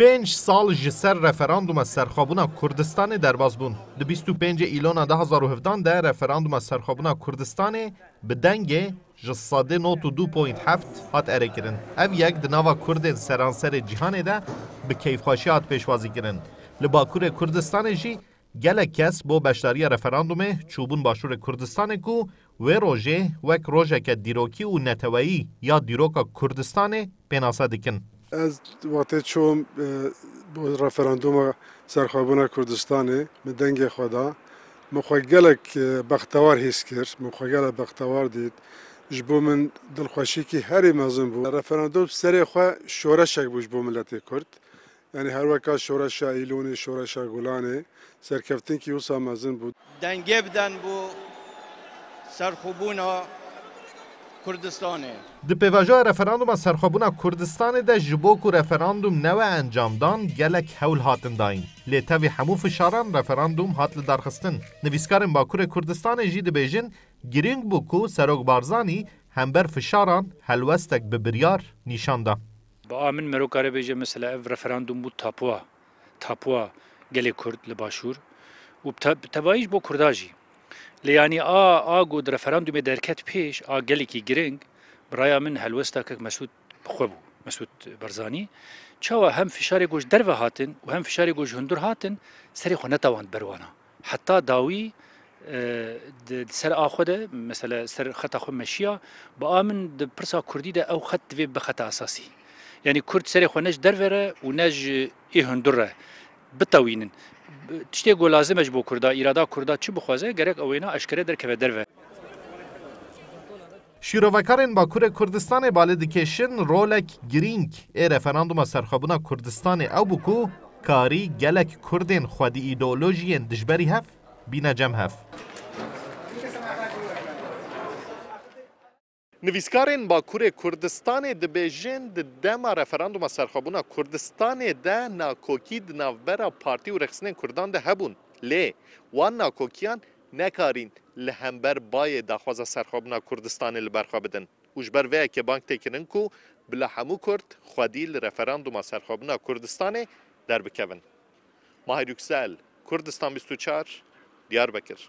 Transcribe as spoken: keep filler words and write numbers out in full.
Pênc sal ji ser referanduma serxwebûna Kurdistanê derbas bûn. Di bîst û pêncê Îlona du hazar û hevdehan de referanduma serxwebûna Kurdistanê bi dengê ji sedê nod û du point heft hat erêkirin. Ev yek di nava Kurdên seranserê cîhanê de bi keyfxweşî hat pêşwazîkirin. Li Bakurê Kurdistanê jî gelek kes bo beşdariya referandumê çûbûn Başûrê Kurdistanê ku wê rojê wek rojeke dîrokî û neteweyî ya dîroka Kurdistanê pênase dikin. Ez wextê çûm, e, bo referanduma serxwebûna Kurdistanê, min dengê xwe da. Min xwe gelek, e, bextewar hîs kir, min xwe gelek bextewar dît. Ji bo min dilxweşîkî herî mezin bû. Referandum serê xwe şoreşek bû ji bo miletê Kurd. Yanî her weka şoreşa Îlonê, şoreşa Gulanê, serkeftinkî wisa mezin bû. Dengê biden bo serxwebûna Kurdistanê. Di pêvajoya referanduma serxwebûna Kurdistanê de ji bo ku referandum newe encamdan gelek hewl hatin dayîn. Lê tevî hemû fişaran referandum hat lidarxistin. Nivîskarên Bakurê Kurdistanê jî dibêjin, girîng bû ku Serok Barzanî hember fişaran helwestek bi biryar nîşan da. Bi a min mero kare bêje, mesela ev referandum bû tapuwa, tapuwa gelê Kurd li Başûr û bi te-, bi tevayî ji bo Kurda jî. Lê yanî a, a ku di referandumê derket pêş, a gelekî giring, bi raya min helwesta kek Mesûd bi xwe bû, Mesûd Barzanî. Çawa hem fişarê ku ji derve hatin û hem fişarê ku ji hundir hatin, serê xwe netewand ber wana. Heta dawî, e, di, di ser a xwe de, mesela ser xeta xwe meşiya, bi a min di pirsa kurdî de ew xet divê bibe xeta esasî. Yanî kurd serê xwe ne ji derve re û ne ji ê hundir re bitewînin. Tiştê ku lazim e ji bo kurda, îrada kurda çi bixwaze, gerek ew wêna eşkere derkeve derve. Şîrovekarên Bakurê Kurdistanê balê dikêşin rolek girîng ê referanduma serxwebûna Kurdistanê ew bû ku karî gelek Kurdên xwedî îdeolojiyên dijberî hev bîne cem hev. Nivîskarên Bakurê Kurdistanê dibêjin, di dema referanduma serxwebûna Kurdistanê de nakokî di navbera partî û rêxistinên Kurdan de hebûn. Lê wan nakokiyan nekarîn li hember bayê daxwaza serxwebûna Kurdistanê li ber xwe bidin. Û ji ber vê yekê bang tê kirin ku bila hemû Kurd xwedî li referanduma serxwebûna Kurdistanê derbikevin. Mahir Yüksel, Kurdistan bîst û çar, Diyarbekir.